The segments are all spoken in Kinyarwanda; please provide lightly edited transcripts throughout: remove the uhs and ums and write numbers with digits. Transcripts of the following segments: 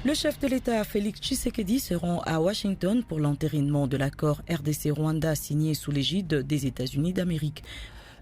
Le chef de l'État Félix Tshisekedi se rend à Washington pour l'entérinement de l'accord RDC-Rwanda signé sous l'égide des États-Unis d'Amérique.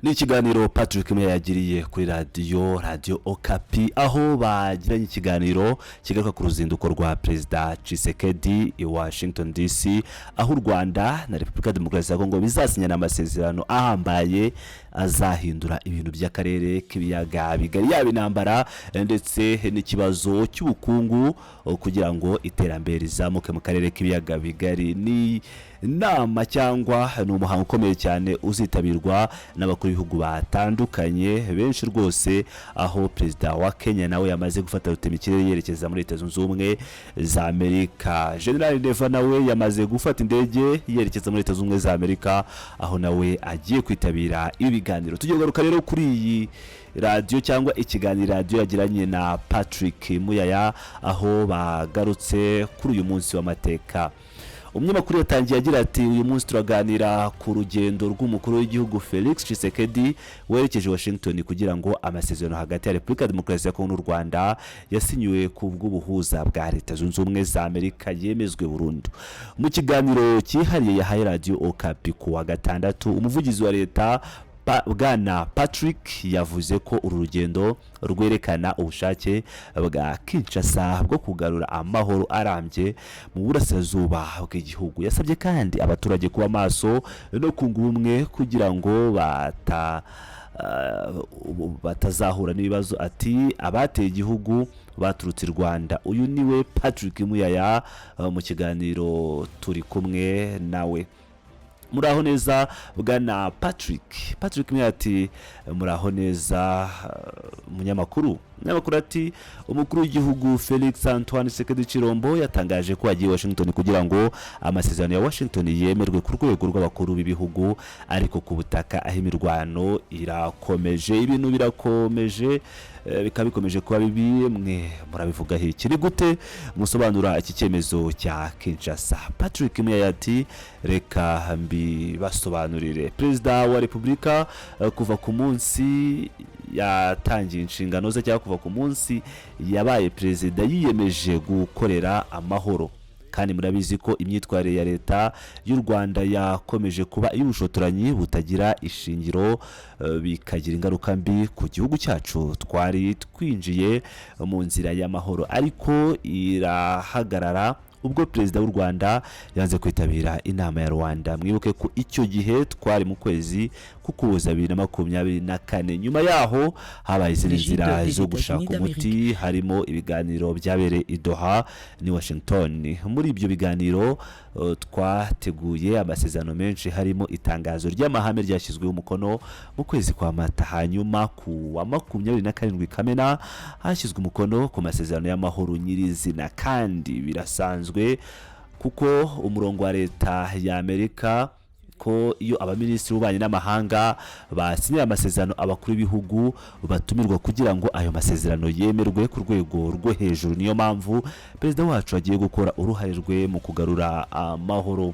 Ni ikiganiro Patrick Muyaya yagiriye kuri radiyo Okapi, aho bagiranye ikiganiro kigaruka ku ruzinduko rwa Perezida Tshisekedi i Washington DC, aho u Rwanda na Repubulika ya Demokarasi ya Kongo bizasinyana amasezerano ahambaye azahindura ibintu by'akarere k'Ibiyaga Bigari, yaba intambara ndetse n'ikibazo cy'ubukungu, kugira ngo iterambere rizamuke mu karere k'Ibiyaga Bigari. Ni inama cyangwa ni umuhango ukomeye cyane uzitabirwa n'abakuru b'ibihugu batandukanye benshi rwose, aho Perezida wa Kenya nawe yamaze gufata rutemikirere yerekeza muri Leta Zunze Ubumwe za Amerika. General Neva nawe yamaze gufata indege yerekeza muri Leta Zunze Ubumwe za Amerika, aho nawe agiye kwitabira ibi biganiro. Tugiye kugaruka rero kuri iyi radiyo cyangwa ikiganiro radiyo yagiranye na Patrick Muyaya, aho bagarutse kuri uyu munsi w'amateka. Umunyamakuru yatangiye agira ati: "Uyu munsi turaganira ku rugendo rw'umukuru w'igihugu Felix Tshisekedi werekeje Washington kugira ngo amasezerano hagati ya Repubulika ya Demokarasi ya Kongo n'u Rwanda yasinyiwe ku bw'ubuhuza bwa Leta Zunze Ubumwe za Amerika yemezwe burundu." Mu kiganiro cyihariye yahaye Radiyo Okapi ku wa gatandatu, umuvugizi wa leta Bwana Patrick yavuze ko uru rugendo rwerekana ubushake bwa Kinshasa bwo kugarura amahoro arambye mu burasirazuba bw'igihugu. Yasabye kandi abaturage kuba maso no kunga ubumwe kugira ngo batazahura n'ibibazo. Ati: "Abateye igihugu baturutse i Rwanda." Uyu niwe Patrick Muyaya mu kiganiro turi kumwe nawe. Muraho neza, bwana Patrick. Patrick Muyaya ati: "Muraho neza, munyamakuru." Umunyamakuru ati: "Umukuru w'igihugu Felix Antoine Tshisekedi Tshilombo yatangaje ko agiye Washington kugira ngo amasezerano ya Washington yemerwe ku rwego rw'abakuru b'ibihugu, ariko ku butaka aho imirwano irakomeje, ibintu birakomeje, bikaba bikomeje kuba bibi. Mwe murabivugaho iki? Ni gute musobanura iki cyemezo cya Kinshasa?" Patrick Muyaya ati: "Reka mbibasobanurire. Perezida wa Repubulika, kuva ku munsi yatangiye inshingano ze cyangwa kuva ku munsi yabaye perezida, yiyemeje gukorera amahoro. Kandi murabizi ko imyitwarire ya leta y'u Rwanda yakomeje kuba iy'ubushotoranyi butagira ishingiro, bikagira ingaruka mbi ku gihugu cyacu. Twari twinjiye mu nzira y'amahoro, ariko irahagarara ubwo perezida w'u Rwanda yanze kwitabira inama ya Rwanda. Mwibuke ko icyo gihe twari mu kwezi k'Ukuboza 2024. Nyuma yaho habaye izindi nzira zo gushaka umuti, harimo ibiganiro byabereye i Doha ni Washington. Muri ibyo biganiro twateguye amasezerano menshi, harimo itangazo ry'amahame ryashyizweho umukono mu kwezi kwa Mata. Hanyuma ku wa 27 Kamena hashyizwe umukono ku masezerano y'amahoro nyirizina. Kandi birasanzwe, kuko umurongo wa leta ya Amerika ko iyo abaminisitiri b'ububanyi n'amahanga basinyira amasezerano, abakuru b'ibihugu batumirwa kugira ngo ayo masezerano yemerwe ku rwego rwo hejuru. Niyo mpamvu perezida wacu agiye gukora uruhare rwe mu kugarura amahoro.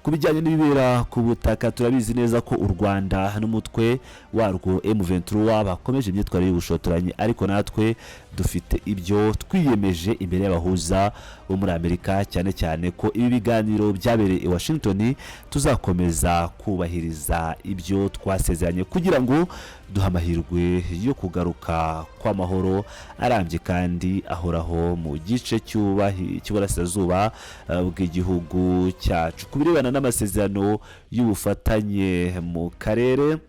Ku bijyanye n'ibibera ku butaka, turabizi neza ko u Rwanda n'umutwe warwo M23 bakomeje imyitwarire y'ubushotoranyi, ariko natwe dufite ibyo twiyemeje imbere y'abahuza bo muri Amerika, cyane cyane ko ibi biganiro byabereye i Washington. Tuzakomeza kubahiriza ibyo twasezeranye kugira ngo duhe amahirwe yo kugaruka kw'amahoro arambye kandi ahoraho mu gice cy'uburasirazuba bw'igihugu cyacu." Ku birebana n'amasezerano y'ubufatanye mu karere,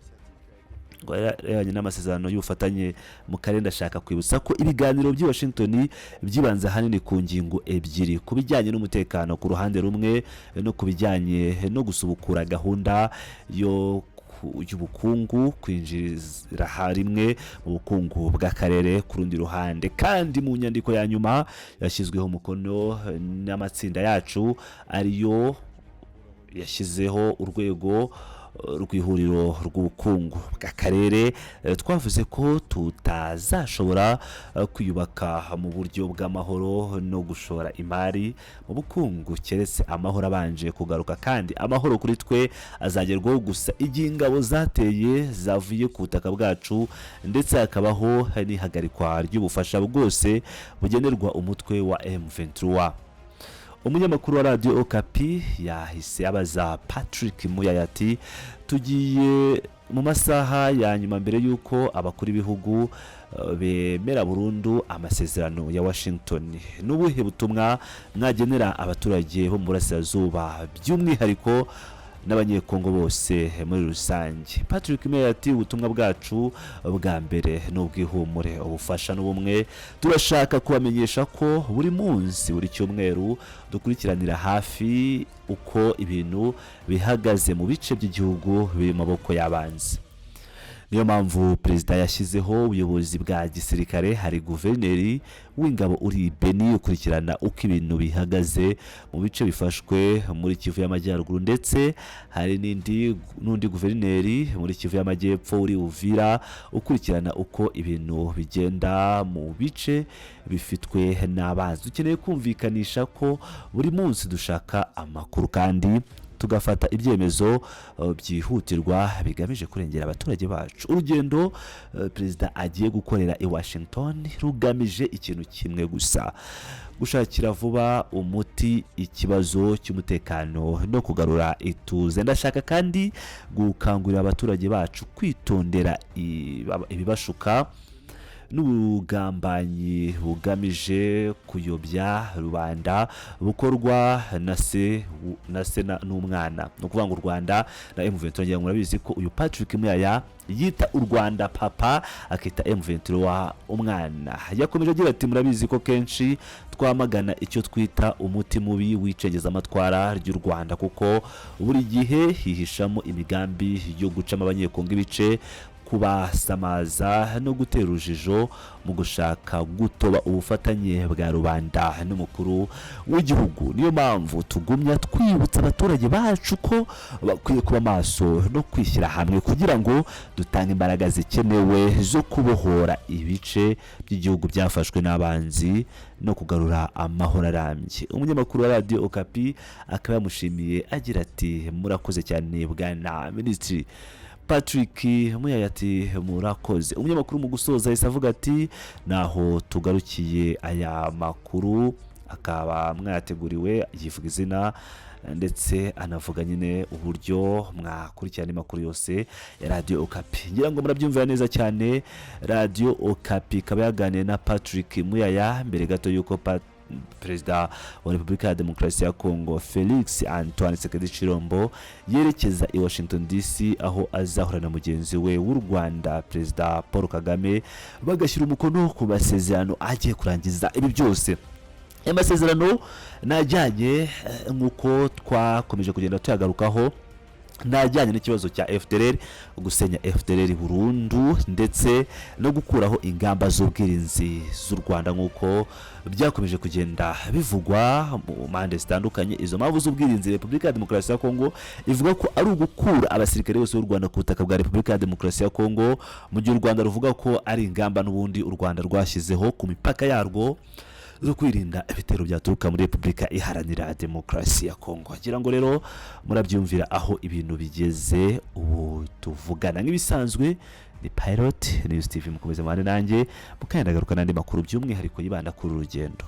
ngo arebanye n'amasezerano y'ubufatanye mu karere, ndashaka kwibutsa ko ibiganiro by'i Washington byibanze ahanini ku ngingo ebyiri: ku bijyanye n'umutekano ku ruhande rumwe, no ku bijyanye no gusubukura gahunda y'ubukungu, kwinjira rimwe mu bukungu bw'akarere ku rundi ruhande. Kandi mu nyandiko ya nyuma yashyizweho umukono n'amatsinda yacu, ariyo yashyizeho urwego rw'ihuriro rw'ubukungu bw'akarere. Twavuze ko tutazashobora kwiyubaka mu buryo bw'amahoro no gushora imari mu bukungu keretse amahoro abanje kugaruka, kandi amahoro kuri twe azagerwaho gusa igihe ingabo zateye zavuye ku butaka bwacu, ndetse hakabaho n'ihagarikwa ry'ubufasha bwose bugenerwa umutwe wa M23. Umunyamakuru wa Radiyo Okapi yahise abaza Patrick Muyaya ati: "Tugiye mu masaha ya nyuma mbere y'uko abakuru b'ibihugu bemera burundu amasezerano ya Washington. N'ubuhe butumwa mwagenera abaturage bo mu burasirazuba, by'umwihariko n'Abanyekongo bose muri rusange?" Patrick Muyaya ati: "Ubutumwa bwacu bwa mbere ni ubwihumure, ubufasha n'ubumwe. Turashaka kubamenyesha ko buri munsi, buri cyumweru, dukurikiranira hafi uko ibintu bihagaze mu bice by'igihugu biri mu maboko y'abanzi. Niyo mpamvu perezida yashyizeho ubuyobozi bwa gisirikare. Hari guverineri w'ingabo uri i Beni ukurikirana uko ibintu bihagaze mu bice bifashwe muri Kivu y'Amajyaruguru, ndetse hari n'indi n'undi guverineri muri Kivu y'Amajyepfo uri Uvira ukurikirana uko ibintu bigenda mu bice bifitwe n'abanzi. Dukeneye kumvikanisha ko buri munsi dushaka amakuru kandi tugafata ibyemezo byihutirwa bigamije kurengera abaturage bacu. Urugendo perezida agiye gukorera i Washington rugamije ikintu kimwe gusa: gushakira vuba umuti ikibazo cy'umutekano no kugarura ituze. Ndashaka kandi gukangurira abaturage bacu kwitondera ibibashuka n'ubugambanyi bugamije kuyobya rubanda bukorwa na se n'umwana, ni ukuvuga ngo u Rwanda na M23. Ngira ngo murabizi ko uyu Patrick Muyaya yita u Rwanda papa, akita M23 umwana. Yakomeje agira ati: "Murabizi ko kenshi twamagana icyo twita umuti mubi w'icengezamatwara ry'u Rwanda, kuko buri gihe hihishamo imigambi yo gucamo Abanyekongo ibice, kubasamaza no gutera urujijo mu gushaka gutoba ubufatanye bwa rubanda n'umukuru w'igihugu. Niyo mpamvu tugumya twibutsa abaturage bacu ko bakwiye kuba maso no kwishyira hamwe kugira ngo dutange imbaraga zikenewe zo kubohora ibice by'igihugu byafashwe n'abanzi no kugarura amahoro arambye." Umunyamakuru wa Radiyo Okapi akaba yamushimiye agira ati: "Murakoze cyane, bwana minisitiri Patrick Muyaya." Ati: "Murakoze." Umunyamakuru mu gusoza yahise avuga ati: "Naho tugarukiye aya makuru, akaba mwayateguriwe," yivuga izina ndetse anavuga nyine uburyo mwakurikirana amakuru yose ya Radiyo Okapi. Ngira ngo murabyumvira neza cyane. Radiyo Okapi ikaba yaganiye na Patrick Muyaya mbere gato y'uko Perezida wa Repubulika ya Demokarasi ya Kongo Felix Antoine Tshisekedi Tshilombo yerekeza i Washington DC, aho azahura na mugenzi we w'u Rwanda, Perezida Paul Kagame, bagashyira umukono ku masezerano agiye kurangiza ibi byose. Aya masezerano najyanye, nk'uko twakomeje kugenda tuyagarukaho, najyanye n'ikibazo cya FDLR, gusenya FDLR burundu, ndetse no gukuraho ingamba z'ubwirinzi z'u Rwanda nk'uko byakomeje kugenda bivugwa mu mpande zitandukanye. Izo mpamvu z'ubwirinzi, Repubulika ya Demokarasi ya Kongo ivuga ko ari ugukura abasirikare bose b'u Rwanda ku butaka bwa Repubulika ya Demokarasi ya Kongo, mu gihe u Rwanda ruvuga ko ari ingamba n'ubundi u Rwanda rwashyizeho ku mipaka yarwo zo kwirinda ibitero byaturuka muri Repubulika Iharanira Demokarasi ya Kongo. Ngira ngo rero murabyumvira aho ibintu bigeze ubu tuvugana. Nk'ibisanzwe ni Pilot News TV, mukomeze mubane nanjye mukandagaruka n'andi makuru, by'umwihariko yibanda kuri uru rugendo.